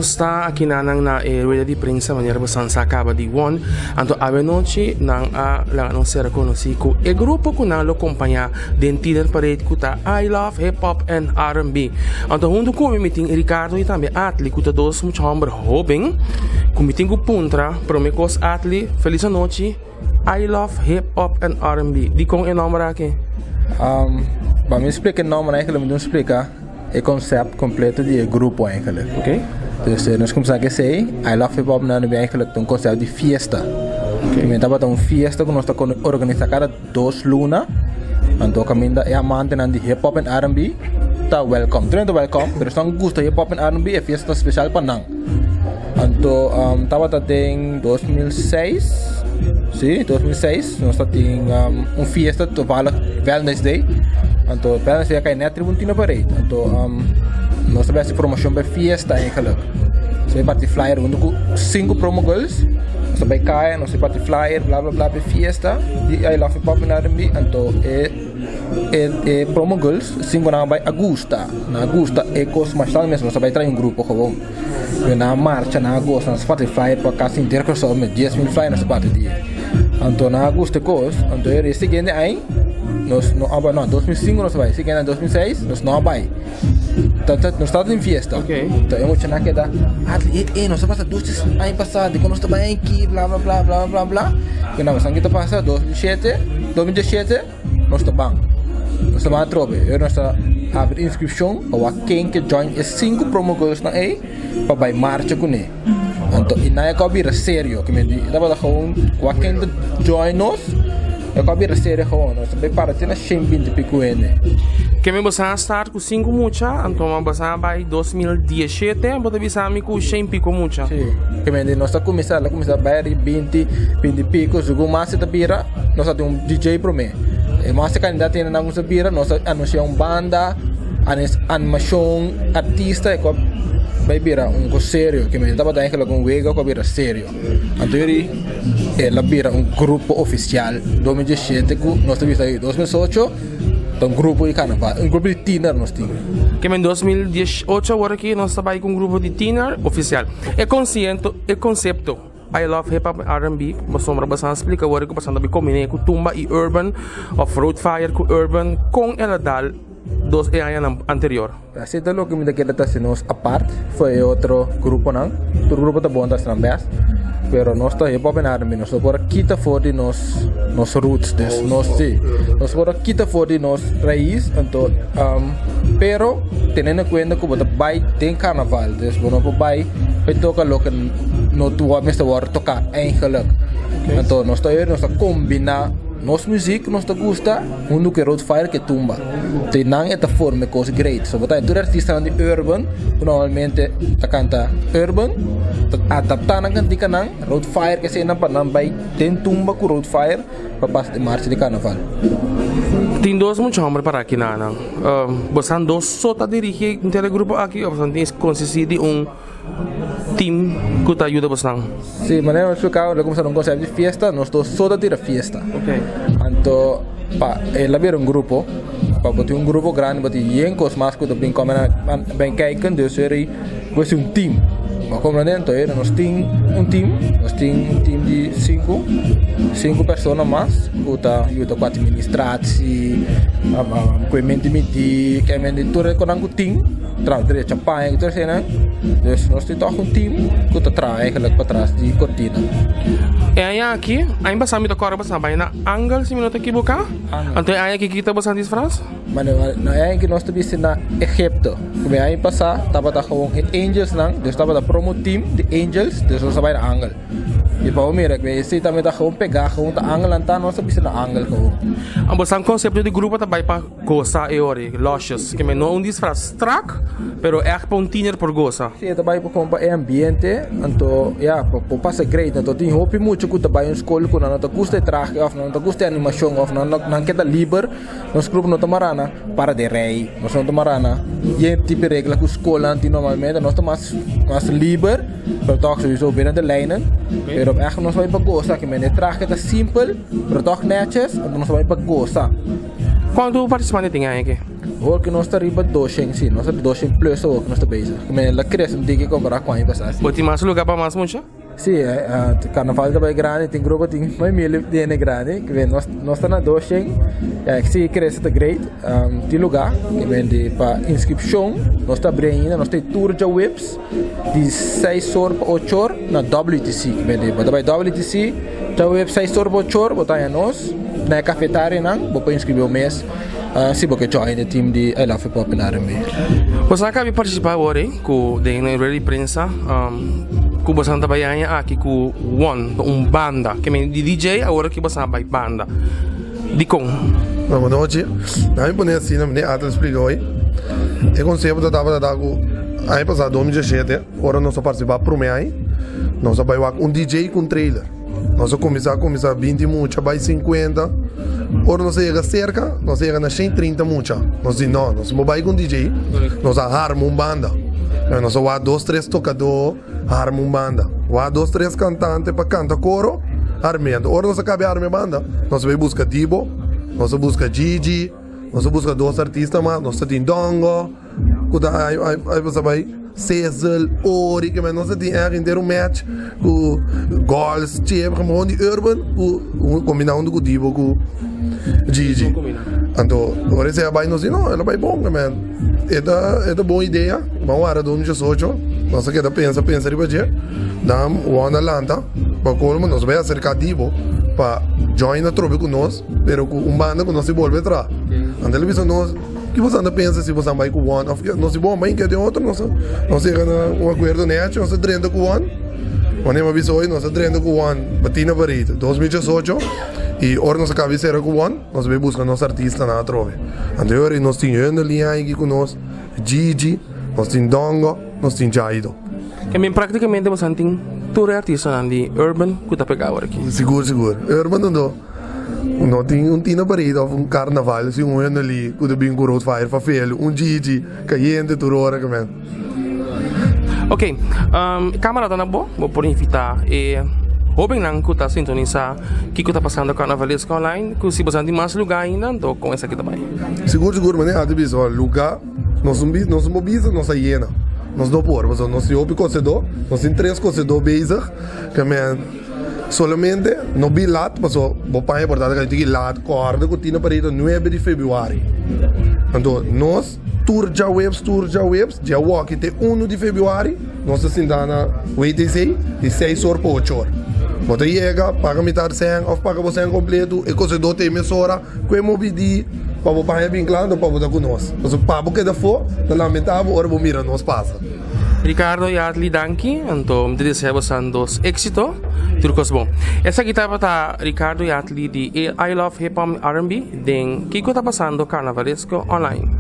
Nos ta aki nan na e rueda di prensa manera bosan sa caba di won. Anto awe nochi nan a laga nos ser conoci cu e grupo cu nan lo compaña den Tiener Parade cu ta I Love Hip Hop and R&B. Anto hunto cu mi mi tin Ricardo y tambe Atli cu ta dos mucha homber hoben cu mi tin cu puntra prome cos Atli feliz anochi. I love hip hop and R&B. Dikon e nomber aki? Pa mi splika e nomber eigenlijk mi dun splika e concept completo di e grupo eigenlijk. Ok. Dus nos kumsa ku esei, I love hip hop and R&B eigenlijk ta un concept di fiesta. Ok. Mi tabata un fiesta ku nos ta organisa kada dos luna, anto kaminda e amantenan di hip hop en R&B ta welcome. Tur hende ta welcome, pero esnan ku gusta hip hop en R&B e fiesta ta special pa nan. Anto tabata den 2006, si, 2006, nos ta tin un fiesta toevallig Valentine's Day. Anto Valentine's Day a kai net riba un Tino Parade. Anto nos ta hasi promocion pa e fiesta eigenlijk. Nos a parti flyer hunto ku sinku promo girls. Nos ta bai kaya, nos a parti flyer bla bla bla pa e fiesta di I Love Hip Hop en R&B. Anto e e promo girls sinku nan a bai a gusta, nan a gusta e kos masha mes. Nos a bai trae un grupo gewoon. Yo nan a marcha, nan a gosa, nan a parti flyer pa kasi henter Kòrsou mes, 10,000 flyer nos a parti di. Anto nan a gusta e kos, anto e siguiente aña nos no a bai, no, 2005 nos a bai, siguiente aña 2006 nos no a bai. Nos tabata den fiesta, anto e muchanan a keda, Adley, e, e, nos a pasa dos tres aña pasá, dikon nos ta bai aki, bla bla bla, bla bla bla. Nan a sa pasa 2007, 2017. Nos ta ban. Nos ta ban atrobe. Hoy nos ta abri inscripcion pa wak ken ke join e sinku promo girls nan ey pa bai marcha kune. Anto y nan e kau bira serio. Ke men di e tabata gewoon wak ken ta join nos e kau bira serio gewoon. Nos ta bai para te na shen binti pico hende. Ke men boso a start ku sinku mucha anto boso a bai 2017 bo ta bisa mi ku shen pico mucha. Si. Ke men di nos ta kuminsa la kuminsa bai riba binti binti pico segun mas e ta bira. Nos a tin un DJ promé. E mas e kandidat hende nan kuminsá bira, nos a anunsiá un banda, animashon, artista, e ku a bai bira un kos serio. Ke men tabata eigenlijk un wega ku a bira serio. Anto yori el a bira un grupo ofisial 2017 ku nos ta bisa 2008 ta un grupo di karnaval, un grupo di tiner nos tin. Ke men 2018 awor aki nos ta bai ku un grupo di tiner ofisial. E konsiento, e konsepto. I love hip hop en R&B pasobra boso a splika wor ku boso ta bin kombine ku tumba i urban of road fire ku urban kon el a dal dos e añanan anterior. Así ta loke mi ta kere ta hasi nos apart for e otro gruponan. Tur grupo ta bon ta hasi nan best, pero nos ta hip hop en R&B, nos no por a kita for di nos nos roots, dus nos si, nos por a kita for di nos rais, anto pero teniendo en cuenta ku bo ta bai den karnaval, dus bo no por bai Bai toka loke no tur mester wòrdu toká eigenlijk. Anto nos ta nos ta kombiná nos muzik ku nos ta gusta huntu ku e Road Fire ku e tumba. Te nan e ta forma e kos great. So bo ta tur artistanan di urban ku normalmente ta kanta urban ta adaptá nan kantikanan Road Fire ke eseinan pa nan bai den tumba ku Road Fire pa pasa den marcha di karnaval. Tin dos mucha hòmber para aki nan. Bosan dos so ta dirigí henter e grupo aki òf bosan tin konsistí di un team ku ta yuda bosan? Sí, manera mi a splika lo kuminsá un konsepto di fiesta, nos dos so ta tira fiesta. Anto pa el a bira un grupo, pa bo tin un grupo grandi bo tin yen kos mas ku ta bin kòme nan bin kijken, dus eri bo hasi un team. Bo a komprende? Anto eri nos tin un team, nos tin un team di sinku, sinku persona mas ku ta yuda ku administratie, ku e mente midí, ku e mente tur e konan ku tin. Traha drecha paña ku tur eseinan. Dus nos tin tòg un team ku ta traha eigenlijk patras di kortina. E aña aki, aña pasá mi ta kòrda boso a bai na Angel si mi no ta ekiboká. Anto e aña aki kita boso a disfras? Mane, no e aña aki nos ta bisti na Egipto. Ku e aña pasá tabata gewoon e Angelsnan, dus tabata promo team di Angels, dus nos a bai na Angel. I pa bo mira ku esei tambe ta gewoon pegá, gewoon ta Angelnan ta, nos ta bisti na Angel gewoon. Boso konsepto di grupo ta bai pa Gosa e ora ei, Luscious. Ke men no un disfraz strak, pero ègt pa un tiener por gosa. Sí, e ta bai pa kon pa e ambiente, anto ya, pa por pasa great. Anto tin hopi mucha ku ta bai un skol ku nan no ta gusta e trahe òf nan no ta gusta e animashon òf nan no nan keda liber. Nos grupo no ta mará na para den rei, nos no ta mará na yen tipo di regla ku skolnan tin normalmente. Nos ta mas mas liber, pero tòg souiso binnen de lijnen. Pero ègt nos bai pa gosa, ke men e trahe ta simpel, pero tòg nètjes, anto nos ta bai pa gosa. Kuantu partisipante tin aña aki? Awor ku nos ta riba doshen, si, nos ta doshen plus awor ku nos ta bezig. Ku men la krese un tiki kompará ku aña pasá, si. Bo tin mas lugá pa mas mucha? Si, karnaval ta bai grandi, tin grupo tin mai mil hende grandi. Ku men nos nos ta na doshen, ya si krese ta great. Tin lugá, ku men di pa inskripshon nos ta abri ainda, nos ta e tur djaweps di seis or pa ocho or na WTC. Ku men di bo ta bai WTC djaweps seis or pa ocho or bo ta haña nos na e kafetarianan, bo por inskribí bo mes. Si bo ke join e team di I Love Hip Hop in R&B. Boso a kabi partisipá awor ei ku den e rueda di prensa ku boso ta bai aña aki ku One ta un banda ke men di DJ awor aki boso a bai banda dikon? Bon nochi, nan mi pone asina mi den Atel splika hoy e konsepto tabata ta ku aña pasá 2017 ora nos a partisipá promé aña nos a bai wak un DJ ku un trailer. Nos a kuminsá kuminsá 20 mucha bai 50. Ora nos a yega serka, nos a yega na 130 mucha. Nos di no, nos no bai ku un DJ, nos a harma un banda. Nos a wak dos tres tokadó, harma un banda. Wak dos tres kantante pa kanta koro, harm'é. Anto ora nos a kaba di harma e banda, nos a bai buska Dibo, nos a buska Gigi, nos a buska dos artista mas, nos ta tin Dongo. Ku ta ai ai ai pasa bai Cecil, Ori, ke men nos a tin erg henter un match ku Gols, Chep, gewoon di Urban ku kombina huntu ku Dibo ku Gigi. Anto ora esei a bai nos di no, el a bai bon ke men e ta e ta bon idea, ban wara dos mil diesocho, nos a keda pensa pensa riba dje, dan Wanda a lanta pa kolmo nos bai aserka Dibo pa join atrobe ku nos pero ku un banda ku nos si bolbe traha. Anto el a bisa nos. Ki boso anda pensa si boso a bai ku one of nos di bon bai ke den otro nos nos yega na un akuerdo nechi nos a drenta ku one wanneer mi a bisa hoy nos a drenta ku one Batina Parade 2018 y ora nos a kaba di sera ku one nos a bai buska nos artistanan atrobe anto e ora nos tin Hunderly aki ku nos Gigi nos tin Dongo nos tin Jaido. I mean praktikamente boso a tin tur e artistanan di urban ku ta pega awor aki. Sigur sigur urban anto. No tin un tina parade of un carnaval sin un hende cu ta bin cu road fire pa felu, un Gigi cayente tur ora ke men. Ok, um, camera ta na bo, bo por invita e hobennan cu ta sintonisa kico ta pasando Carnavalesco Online, cu si boso tin mas luga ainda, anto con esaki ta bay. Sigur sigur, manera a bisa, luga nos no nos no por bisa nos a yena, nos no por, pasobra nos tin hopi cosedó, nos tin tres cosedó bezig ke men. Solamente no bi lat paso bo paña por ta tiki lat kòrda ku tina parita nuebe di febrüari. Anto nos tur djaweps tur djaweps djawoki te unu di febrüari nos ta sinta na WTC di seis or pa ocho or. Bo ta yega paga mitar sèn òf paga bo sèn kompletu e kosedó ta e mesora ku e mobidí pa bo paña bin kla anto pa bo ta ku nos. Paso pa bo keda afó ta lamentabel ora bo mira nos pasa. Ricardo y Adly danki, anto mi ta desea bosan dos éxito, tur cos bon. Esaki tabata Ricardo y Adly di I Love Hip Hop R&B den Kiko Ta Pasando Carnavalesco Online.